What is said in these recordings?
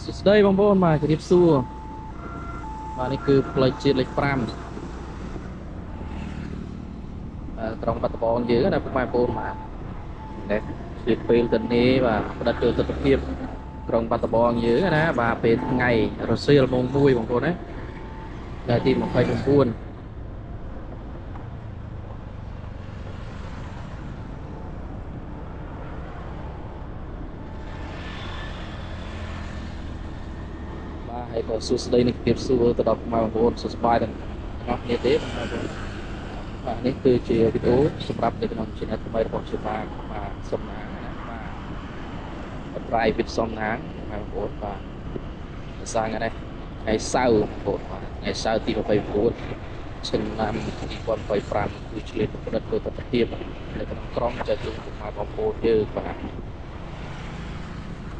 សួស្តីបងប្អូនបាទជម្រាបសួរបាទនេះគឺផ្លូវជាតិលេខ5បាទក្រុងបាត់ដំបងយើងណាពុកម៉ែបងប្អូនបាទនេះជាពេលទៅនេះបាទផ្ដិតចូលទស្សនវិជ្ជាក្រុងបាត់ដំបងយើងណាបាទពេលថ្ងៃរសៀលម៉ោង1បងប្អូនណាថ្ងៃទី29បាទហើយក៏សួស្តីនឹងជម្រាបសួរទៅដល់ពុកម៉ែបងប្អូនសុខសប្បាយទាំងអស់គ្នាទេបងប្អូនបាទនេះគឺជាវីដេអូសម្រាប់នៅក្នុង channel ថ្មីរបស់ខ្ញុំបាទបាទសំណាងណាបាទ private សំណាងបងប្អូនបាទភាសាថ្ងៃនេះថ្ងៃសៅរ៍បងប្អូនបាទថ្ងៃសៅរ៍ទី29ឆ្នាំ2025គឺឆ្លៀតប្រឌិតដោយទស្សនភាពនៅក្នុងក្រុងចែកជូនពុកម៉ែបងប្អូនយើងបាទ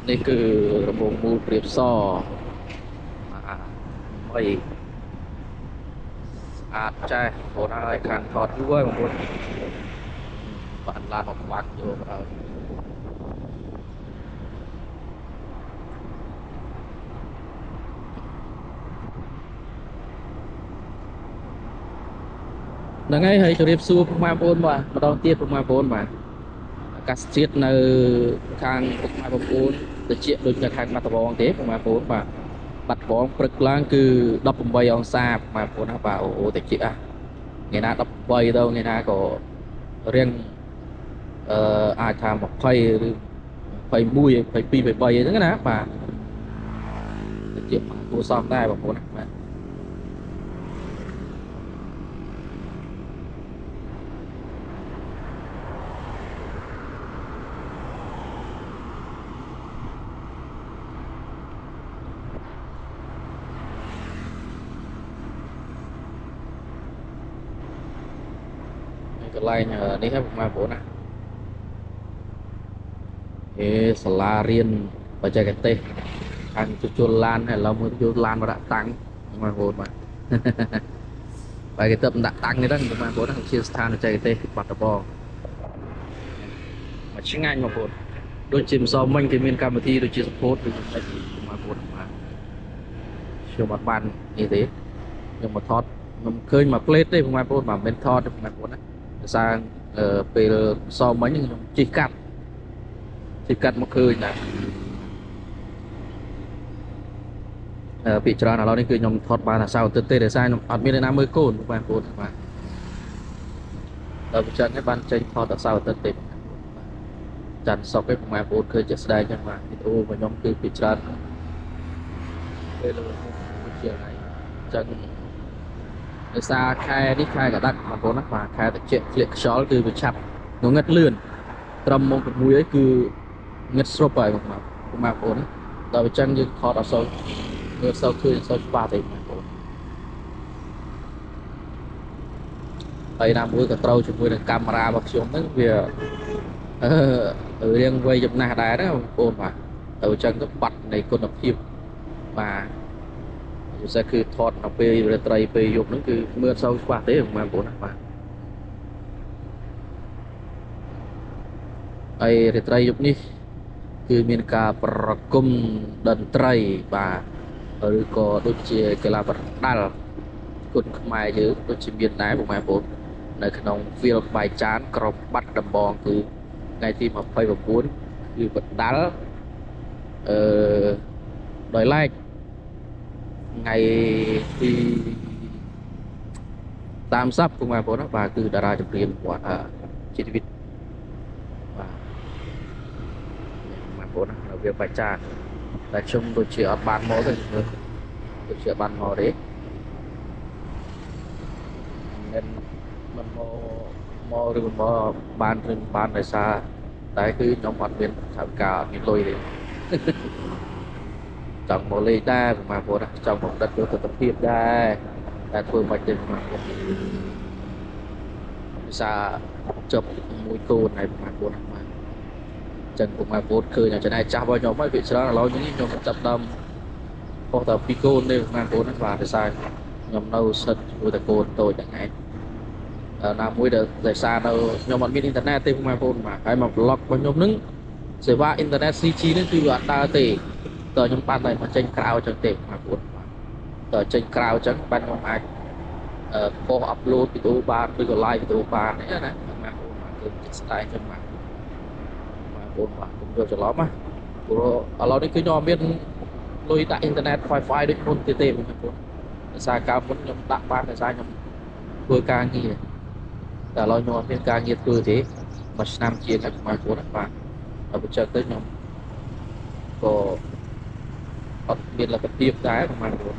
នេះគឺរង្វង់មូលព្រាបសបាទថ្មីស្អាតចេះបងប្អូនហើយខាងថតយូរហើយបងប្អូនបានឡានមកខ្វាក់យកហើយហ្នឹងហើយហើយជម្រាបសួរពុកម៉ែបងប្អូនបាទម្ដងទៀតពុកម៉ែបងប្អូនបាទអាកាសធាតុនៅខាងពុកម៉ែបងប្អូនតិចដូចនៅខាងបាត់ដំបងទេពុកម៉ែបងប្អូនបាទបាត់ដំបងព្រឹកឡើងគឺ18អង្សាពុកម៉ែបងប្អូនណាបាទអូអូតិចអាថ្ងៃណា18ទៅថ្ងៃណាក៏រៀងអឺអាចថា20ឬ21 22 23អីហ្នឹងណាបាទតិចគួរសមដែរបងប្អូនណាបាទកន្លែងនេះហ្នឹងពុកម៉ែបងប្អូនណាហេសាលារៀនបច្ចេកទេសខាងជួសជុលឡានហើយឥឡូវមើលជួសឡានមកដាក់តាំងបងប្អូនបាទបាទគេទៅដាក់តាំងនេះហ្នឹងបងប្អូនណាជាស្ថានបច្ចេកទេសបាត់ដំបងមកឆ្ងាញ់បងប្អូនដូចជាម្សិលមិញគេមានកម្មវិធីដូចជា support ដូចជាបងប្អូនបាទខ្ញុំអត់បាននេះទេខ្ញុំមកថតខ្ញុំឃើញមកផ្លេតទេបងប្អូនបាទមិនថតទេបងប្អូនណាដោយសារពេលម្សិលមិញខ្ញុំជិះកាត់មកឃើញដែរពីច្រើនឥឡូវនេះគឺខ្ញុំថតបានតែសៅរ៍អាទិត្យទេដោយសារខ្ញុំអត់មានអ្នកណាមើលកូនបងប្អូនបាទដល់ប្រចាំនេះបានចេញថតតែសៅរ៍អាទិត្យទេច័ន្ទសុក្រឯងបងប្អូនឃើញជាក់ស្ដែងចឹងបាទវីដេអូរបស់ខ្ញុំគឺពីច្រើនពេលជាថ្ងៃចឹងដោយសារខែនេះខែកដាច់បងប្អូនណាបាទខែត្រជាក់ធ្លាក់ខ្យល់គឺវាឆាប់ងងឹតលឿនត្រឹមម៉ោង6អីគឺងឹតស្រុបហើយបងប្អូនណាដល់អញ្ចឹងយើងថតអត់សូវមើលសូវឃើញសូវច្បាស់ទេបងប្អូនហើយណាមួយក៏ត្រូវជាមួយនឹងកាមេរ៉ារបស់ខ្ញុំហ្នឹងវាអឺរៀងវ័យចំណាស់ដែរណាបងប្អូនបាទទៅអញ្ចឹងទៅបាត់នៃគុណភាពបាទពិសេសគឺថតដល់ពេលរាត្រីពេលយប់ហ្នឹងគឺមើលអត់សូវច្បាស់ទេបងប្អូនណាបាទហើយរាត្រីយប់នេះគឺមានការប្រគំតន្ត្រីបាទឬក៏ដូចជាកីឡាប្រដាល់គុណខ្មែរយើងដូចជាមានដែរបងប្អូននៅក្នុងវាលបាយចានក្រុមបាត់ដំបងគឺថ្ងៃទី29គឺប្រដាល់អឺដោយឡែកថ្ងៃទី30បងប្អូនណាបាទគឺតារាចម្រៀងគាត់ជាជីវិតបាទបងប្អូនណានៅវាលបាយចានតែខ្ញុំដូចជាអត់បានមកទេមើលដូចជាអត់បានមកទេមិនមិនមកមកឬមិនមកបានឬមិនបានដោយសារតែគឺខ្ញុំអត់មានថវិកាអត់មានលុយទេចង់មកលេងដែរបងប្អូនណាចង់មកដិតយកទស្សនភាពដែរតែធ្វើមិនទេបងប្អូនភាសាចប់មួយកូនហើយបងប្អូនណាបាទចឹងបងប្អូនឃើញចំណែកចាស់របស់ខ្ញុំហើយវាច្រើនឥឡូវនេះខ្ញុំចាប់ដើមផុសតែពីរកូនទេបងប្អូនណាបាទភាសាខ្ញុំនៅសិតជាមួយតែកូនតូចហ្នឹងឯងណាមួយដែលដោយសារនៅខ្ញុំអត់មានអ៊ីនធឺណិតទេបងប្អូនបាទហើយមកប្លុករបស់ខ្ញុំហ្នឹងសេវាអ៊ីនធឺណិត CG ហ្នឹងគឺវាអត់ដើរទេ ទ័រខ្ញុំបានតែមកចេញក្រៅចឹងទេបងប្អូនបាទតើចេញក្រៅចឹងបានខ្ញុំអាចអឺ post upload វីដេអូបានឬក៏ live វីដេអូបាននេះណាបងប្អូនបាទគឺជាក់ស្ដែងចឹងបាទបងប្អូនបាទកុំយកច្រឡំណាព្រោះឥឡូវនេះគឺខ្ញុំអត់មានលុយដាក់អ៊ីនធឺណិត Wi-Fi ដូចមុនទៀតទេបងប្អូនដោយសារកាលមុនខ្ញុំដាក់បានដោយសារខ្ញុំធ្វើការងារតែឥឡូវខ្ញុំអត់មានការងារធ្វើទេមួយឆ្នាំជាងហើយបងប្អូនបាទដល់បញ្ចឹងទៅខ្ញុំក៏អត់មានលទ្ធភាពដែរបងប្អូន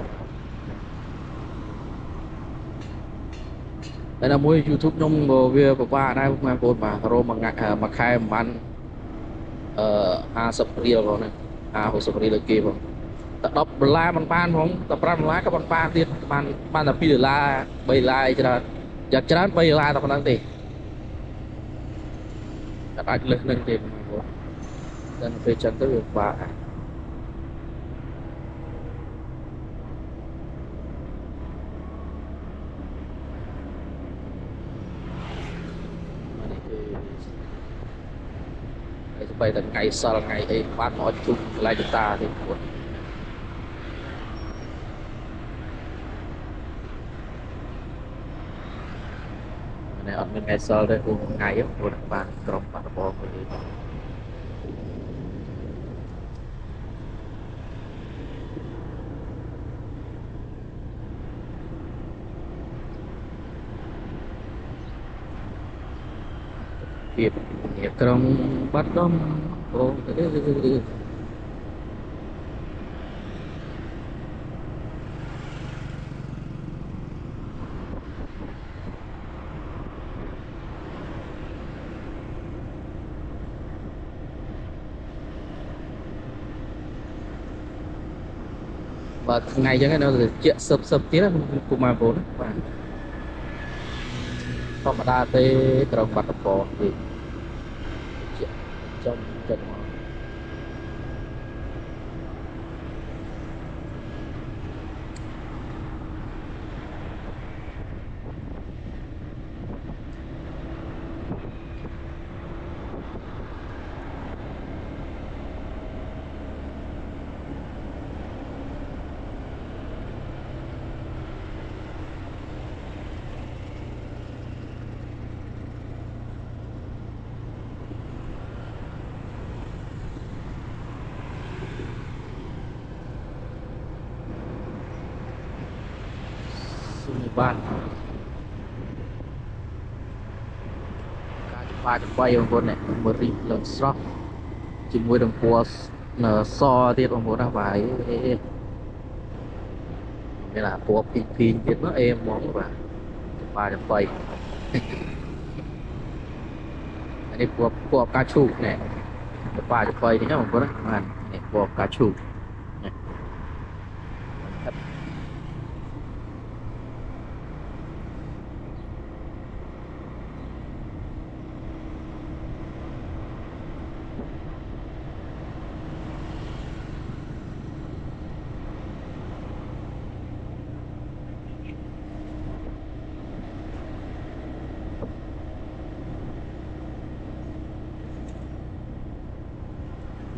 តែដល់មួយ YouTube ខ្ញុំក៏វាពិបាកដែរបងប្អូនបាទរមមួយថ្ងៃមួយខែប្រហែលអឺ50រៀលផងណា50 60រៀលដូចគេផងតែ10ដុល្លារមិនបានផងតែ5ដុល្លារក៏មិនបានទៀតបានបានតែ2ដុល្លារ3ដុល្លារអីច្រើនយ៉ាងច្រើន3ដុល្លារតែប៉ុណ្្នឹងទេតែអាចលើសនឹងទេបងប្អូនតែនៅពេលចឹងទៅវាពិបាកដែរនេះគឺហើយស្បីតែថ្ងៃសល់ថ្ងៃអីបានមកជុំកន្លែងតាទេបងប្អូននេះអត់មានថ្ងៃសល់ទេព្រោះថ្ងៃហ្នឹងព្រោះបានក្រុមបាត់ដំបងមួយនេះភាពនេះក្រុងបាត់ដំបងបាទថ្ងៃអញ្ចឹងនៅតែជាក់សឹបសឹបទៀតណាពុកម៉ែបងប្អូនបាទធម្មតាទេក្រុងបាត់ដំបងទេជាក់ចំចិត្តមកស៊ូនេះបានការច្បាចំបីបងប្អូននេះមើលរីកឡើងស្រស់ជាមួយនឹងពណ៌សទៀតបងប្អូនណាបាទមានអាពណ៌ភីងភីងទៀតមកអេហ្មងបាទច្បាចំបីអានេះពណ៌ពណ៌ផ្កាឈូកនេះច្បាចំបីនេះណាបងប្អូនណាបាទនេះពណ៌ផ្កាឈូកនេះ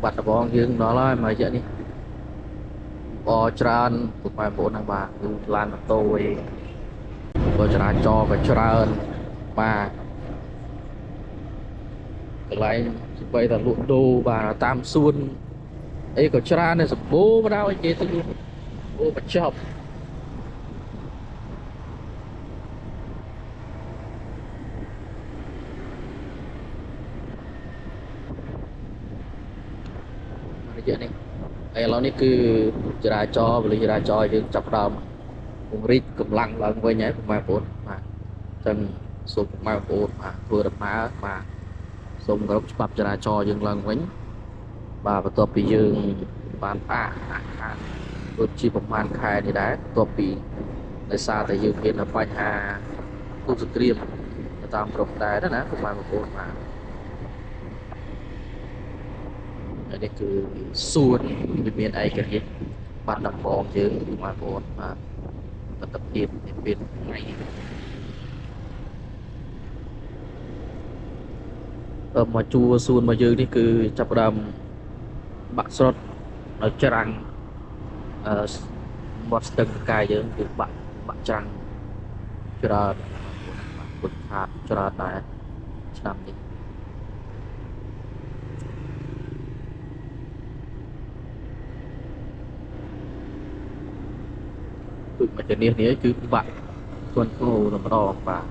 បាត់ដំបងយើងដល់ហើយមួយរយៈនេះអច្រើនពុកម៉ែបងប្អូនណាបាទគឺឡានម៉ូតូឯងក៏ចរាចរណ៍ក៏ច្រើនបាទកន្លែងស្បីតែលក់ដូរបាទតាមសួនអីក៏ច្រើនដែរសម្បូរបណ្ដោយនិយាយទៅអូបញ្ចប់រយៈនេះហើយឥឡូវនេះគឺចរាចរណ៍ពលិសចរាចរណ៍យើងចាប់ផ្ដើមពង្រីកកម្លាំងឡើងវិញហើយពុកម៉ែបងប្អូនបាទអញ្ចឹងសូមពុកម៉ែបងប្អូនបាទធ្វើដំណើរបាទសូមគោរពច្បាប់ចរាចរណ៍យើងឡើងវិញបាទបន្ទាប់ពីយើងបានផ្អាកខាងដូចជាប្រហែលខែនេះដែរបន្ទាប់ពីដោយសារតែយើងមានបញ្ហាទូសង្គ្រាមទៅតាមព្រំដែនណាពុកម៉ែបងប្អូនបាទហើយនេះគឺសួនវិមានឯករាជ្យបាត់ដំបងយើងពុកម៉ែបងប្អូនបាទទស្សនភាពនៃពេលថ្ងៃមកជួសួនមកយើងនេះគឺចាប់ផ្ដើមបាក់ស្រុត នៅច្រាំងអឺមាត់ស្ទឹងកាយយើងគឺបាក់បាក់ច្រាំងច្រើនបាទពុតខាតច្រើនដែរឆ្នាំនេះទូចមកជំនាញនេះគឺបាក់ធ្ងន់ធ្ងរតែម្ដងបាទ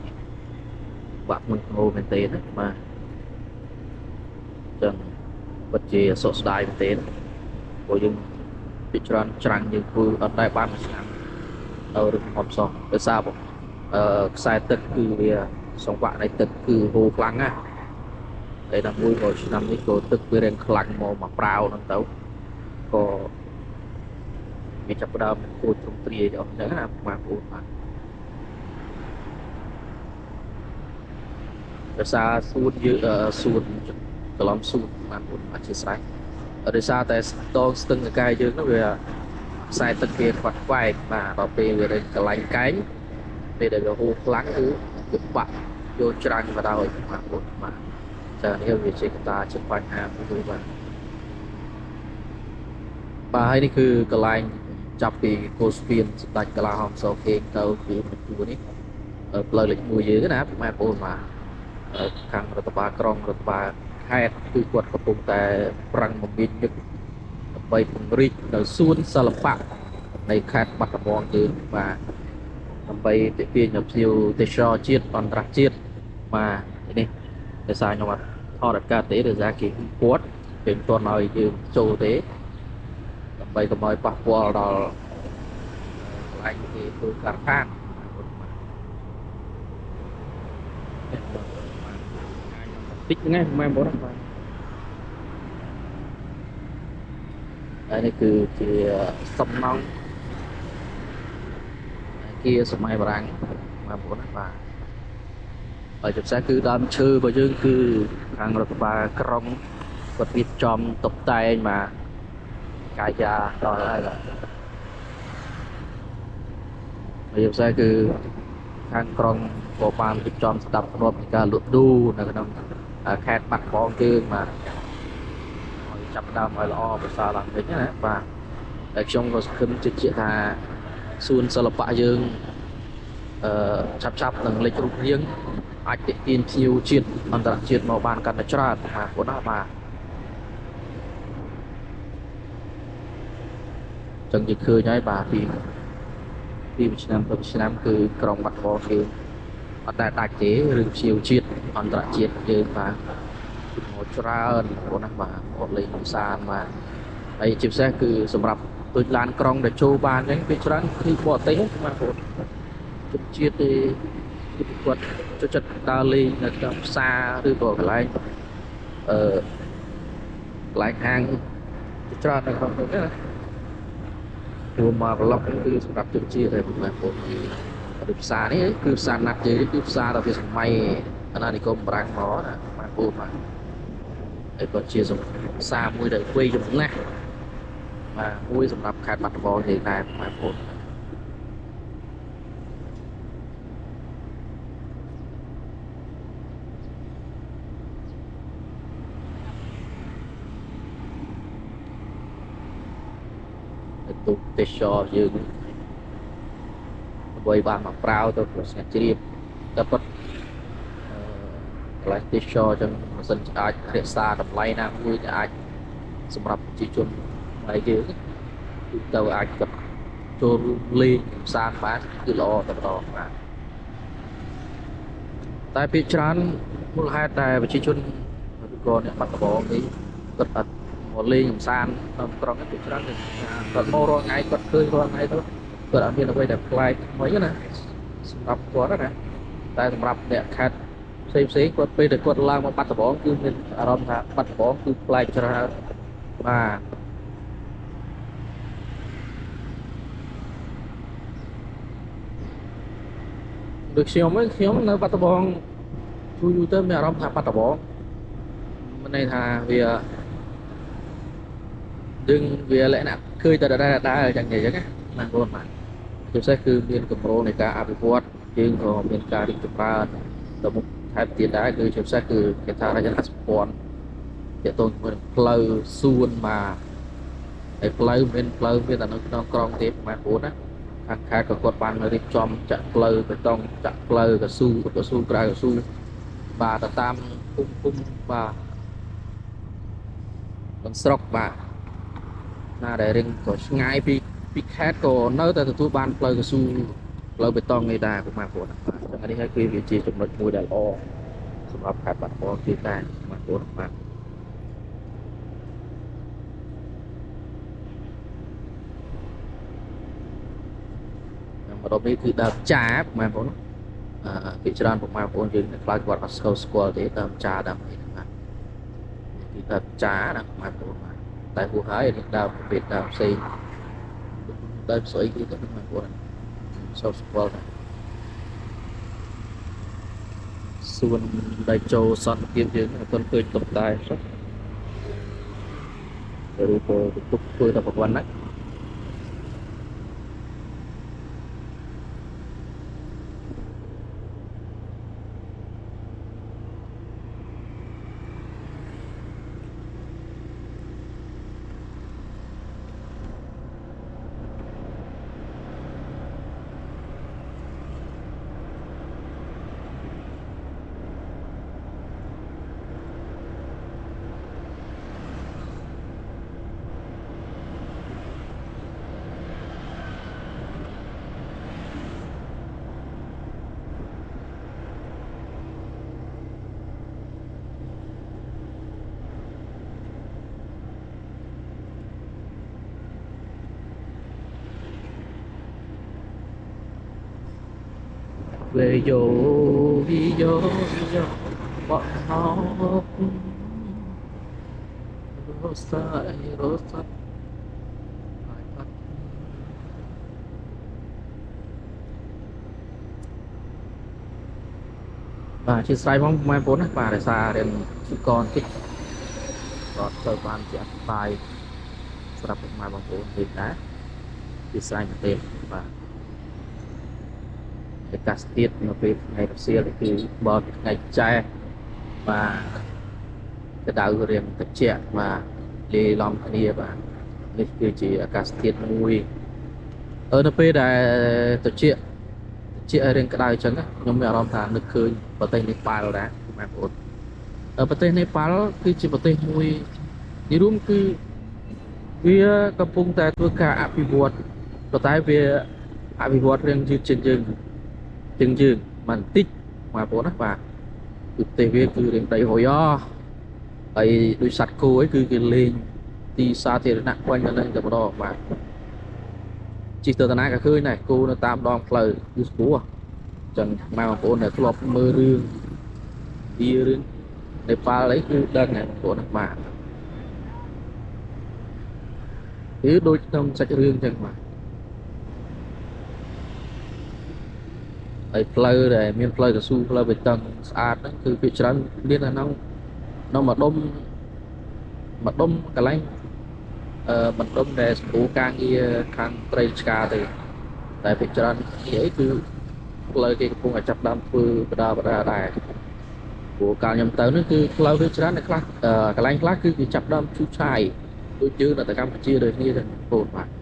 បាក់ធ្ងន់ធ្ងរមែនទេណាបាទចឹងពិតជាសោកស្ដាយមែនទេព្រោះយើងពីច្រើនច្រាំងយើងធ្វើអត់ដែលបានមួយឆ្នាំនៅរឹងហំសោះដោយសារខ្សែទឹកគឺវាសង្វាក់នៃទឹកគឺហូរខ្លាំងណាស់ហើយដល់មួយក៏ឆ្នាំនេះក៏ទឹកវារៀងខ្លាំងមកមកប្រាវហ្នឹងទៅក៏វាចាប់ផ្ដើមខូចទ្រង់ទ្រាយអស់ចឹងណាបងប្អូនបាទដោយសារសួនយើងសួនច្រឡំសួនបងប្អូនអធិស្ឋានដោយសារតែដងស្ទឹងកែយើងហ្នឹងវាខ្សែទឹកវាខ្វាត់ខ្វែងបាទដល់ពេលវារកន្លែងកែងពេលដែលវាហូរខ្លាំងគឺវាបាក់យកច្រាំងមកដល់បងប្អូនបាទចានេះវាជាកត្តាជាបញ្ហាមួយបាទបាទហើយនេះគឺកន្លែងចាប់ពីគោស្ពានសម្ដេចកលាហោមសខេងទៅពីមជួរនេះផ្លូវលេខ1យើងណាបងប្អូនបាទខាងរដ្ឋបាលក្រុងរដ្ឋបាលខេត្តគឺគាត់កំពុងតែប្រឹងមមាញឹកដើម្បីពង្រីកនៅសួនសិល្បៈនៃខេត្តបាត់ដំបងយើងបាទដើម្បីទាក់ទាញដល់ភ្ញៀវទេសចរជាតិអន្តរជាតិបាទនេះដោយសារខ្ញុំអត់ថតអត់កើតទេដោយសារគេគាត់គេមិនទាន់ឲ្យយើងចូលទេដើម្បីកុំឲ្យប៉ះពាល់ដល់កន្លែងគេធ្វើការដ្ឋានតិចហ្នឹងឯងបងប្អូនបាទហើយនេះគឺជាសំណង់គាសម័យបារាំងបងប្អូនណាបាទហើយជាពិសេសគឺដើមឈើរបស់យើងគឺខាងរដ្ឋបាលក្រុងគាត់រៀបចំតុបតែងបាទកាយាដល់ហើយបាទហើយជាពិសេសគឺខាងក្រុងក៏បានរៀបចំស្ដាប់ធ្នាប់នៃការលក់ដូរនៅក្នុងខេត្តបាត់ដំបងយើងបាទឲ្យចាប់ផ្ដើមឲ្យល្អប្រសើរឡើងវិញណាបាទតែខ្ញុំក៏សង្ឃឹមជឿជាក់ថាសួនសិល្បៈយើងឆាប់ៗនឹងលេចរូបរាងអាចទាក់ទាញភ្ញៀវជាតិអន្តរជាតិមកបានកាន់តែច្រើនបាទបងណាបាទចឹងយើងឃើញហើយបាទពីមួយឆ្នាំទៅមួយឆ្នាំគឺក្រុងបាត់ដំបងយើងអត់ដែលដាច់ទេរឿងភ្ញៀវជាតិអន្តរជាតិយើងបាទមកច្រើនបងណាបាទមកលេងកម្សាន្តបាទហើយជាពិសេសគឺសម្រាប់ដូចឡានក្រុងដែលចូលបានអញ្ចឹងពេលច្រើនគឺបរទេសបងប្អូនជនជាតិទេគឺគាត់ចូលចិត្តដើរលេងនៅក្នុងផ្សារឬក៏កន្លែងអឺកន្លែងហាងជាច្រើននៅក្នុងនោះណាព្រោះមកប្លុកគឺសម្រាប់ជនជាតិហើយបងប្អូនដូចផ្សារនេះគឺផ្សារណាត់យើងគឺផ្សារដល់វាសម័យអាណានិគមបារាំងមកណាបងប្អូនបាទហើយក៏ជាផ្សារមួយដែលវ័យចំណាស់បាទមួយសម្រាប់ខេត្តបាត់ដំបងយើងដែរបងប្អូនទូកទេសចរយើងដើម្បីបានមកប្រាវទៅប្រស្ងាត់ជ្រាបតែពិតកន្លែងទេសចរចឹងបើសិនជាអាចរក្សាតម្លៃណាមួយដែលអាចសម្រាប់ប្រជាជនខ្មែរយើងគឺទៅអាចគាត់ចូលរួមលេងកម្សាន្តបានគឺល្អតែម្ដងបាទតែភាគច្រើនមូលហេតុដែលប្រជាជនឬក៏អ្នកបាត់ដំបងនេះគាត់អត់មកលេងកម្សាន្តក្នុងក្រុងនេះភាគច្រើនគាត់មករាល់ថ្ងៃគាត់ឃើញរាល់ថ្ងៃទៅគាត់អត់មានអ្វីដែលប្លែកថ្មីណាសម្រាប់គាត់ណាតែសម្រាប់អ្នកខេត្តផ្សេងផ្សេងគាត់ពេលដែលគាត់ឡើងមកបាត់ដំបងគឺមានអារម្មណ៍ថាបាត់ដំបងគឺប្លែកច្រើនបាទដូចខ្ញុំហ្នឹងខ្ញុំនៅបាត់ដំបងយូរយូរទៅមានអារម្មណ៍ថាបាត់ដំបងមិនន័យថាវាយើងវាលក្ខណៈឃើញតែដដែលដដែលចឹងនិយាយចឹងណាបងប្អូនបាទជាពិសេសគឺមានគម្រោងនៃការអភិវឌ្ឍយើងក៏មានការរីកចម្រើនទៅមុខថែមទៀតដែរគឺជាពិសេសគឺគេថារចនាសម្ព័ន្ធទាក់ទងជាមួយនឹងផ្លូវសួនបាទ ហើយផ្លូវមិនផ្លូវមានតែនៅក្នុងក្រុងទេបងប្អូនណាខាងខេត្តក៏គាត់បានរៀបចំចាក់ផ្លូវបេតុងចាក់ផ្លូវកស៊ូកស៊ូក្រៅកស៊ូបាទទៅតាមភូមិភូមិបាទក្នុងស្រុកបាទណាដែលរៀងក៏ឆ្ងាយពីខេត្តក៏នៅតែទទួលបានផ្លូវកស៊ូផ្លូវបេតុងនេះដែរបងប្អូនបាទចឹងនេះហើយគឺវាជាចំណុចមួយដែលល្អសម្រាប់ខេត្តបាត់ដំបងទៀតដែរបងប្អូនបាទម្ដុំនេះគឺដើមចាបងប្អូនអឺពីច្រើនបងប្អូនយើងខ្លះគាត់អត់ស្គាល់ស្គាល់ទេដើមចាដើមអីហ្នឹងបាទគឺដើមចាណាបងប្អូនបាទតែហួសហើយនេះដើមប្រភេទដើមផ្សេងដើមស្អីគេទៅបងប្អូនសូមស្គាល់ដែរសួនដៃជោសន្តិភាពយើងអត់ទាន់ឃើញតុបតែសោះឬក៏ទុកធ្វើតែប្រព័ន្ធហ្នឹងវេយោវីយោវីយោបកហោរសារសាហើយបាត់បាទអធិស្ឋានផងបងប្អូនណាបាទដោយសាររៀនជីកនតិចក៏ទៅបានជាអធិប្បាយសម្រាប់ពុកម៉ែបងប្អូនទៀតដែរអធិស្ឋានមែនទេបាទអាកាសធាតុនៅពេលថ្ងៃរសៀលគឺបើថ្ងៃចែបាទក្តៅរៀងត្រជាក់បាទលាយឡំគ្នាបាទនេះគឺជាអាកាសធាតុមួយនៅពេលដែលត្រជាក់ត្រជាក់រៀងក្តៅអញ្ចឹងខ្ញុំមានអារម្មណ៍ថានឹកឃើញប្រទេសនេប៉ាល់ដែរបងប្អូនប្រទេសនេប៉ាល់គឺជាប្រទេសមួយនិយាយរួមគឺវាកំពុងតែធ្វើការអភិវឌ្ឍប៉ុន្តែវាអភិវឌ្ឍរៀងយឺតជាងយើងជាងយើងមិនតិចបងប្អូនណាបាទគឺប្រទេសវាគឺរៀងដីហុយអហើយដូចសត្វគោអីគឺគេលេងទីសាធារណៈពេញទៅនឹងតែម្ដងបាទជិះទៅតាណាក៏ឃើញដែរគោនៅតាមដងផ្លូវគឺស្រួលអញ្ចឹងម៉ែបងប្អូនដែលធ្លាប់មើលរឿងវារឿងនេប៉ាល់អីគឺដឹងហើយបងប្អូនណាបាទគឺដូចក្នុងសាច់រឿងអញ្ចឹងបាទហើយផ្លូវដែលមានផ្លូវកស៊ូផ្លូវបេតុងស្អាតហ្នឹងគឺភាគច្រើនមាននៅក្នុងក្នុងម្ដុំម្ដុំកន្លែងម្ដុំដែលសម្បូរការងារខាងត្រីឆ្កាទេតែភាគច្រើននេះអីគឺផ្លូវគេកំពុងតែចាប់ដើមធ្វើបដាបដាដែរព្រោះកាលខ្ញុំទៅនេះគឺផ្លូវវាច្រើនតែខ្លះកន្លែងខ្លះគឺគេចាប់ដើមឈូសឆាយដូចយើងនៅតែកម្ពុជាដូចគ្នាទេបងប្អូនបាទ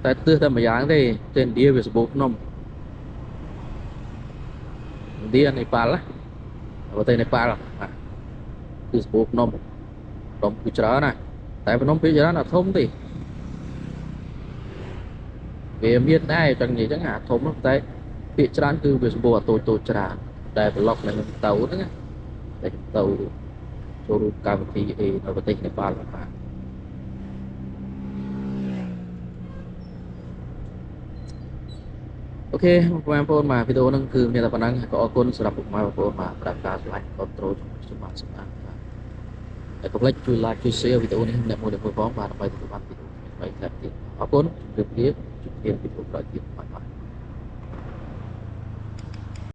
តែទិសតែម្យ៉ាងទេឥណ្ឌាវាសម្បូរភ្នំឥណ្ឌានេប៉ាល់ណាប្រទេសនេប៉ាល់បាទគឺសម្បូរភ្នំភ្នំគឺច្រើនណាស់តែភ្នំភាគច្រើនអត់ធំទេវាមានដែរចង់និយាយចឹងអាធំតែភាគច្រើនគឺវាសម្បូរអាតូចតូចច្រើនតែប្លុកនៅក្នុងទៅហ្នឹងតែទៅចូលរួមកម្មវិធីអីនៅប្រទេសនេប៉ាល់បាទអូខេបងប្អូនបាទវីដេអូហ្នឹងគឺមានតែប៉ុណ្ណឹងក៏អរគុណសម្រាប់ពុកម៉ែបងប្អូនបាទប្រាប់ការឆ្លាញ់គ្រប់ត្រូលខ្ញុំបាទសម្រាប់បាទហើយកុំភ្លេចជួយ like ជួយ share វីដេអូនេះអ្នកមួយៗផងបាទដើម្បីទទួលបានវីដេអូថ្មីៗទៀតអរគុណជម្រាបលាជួបគ្នាវីដេអូក្រោយទៀតបាយបាយ។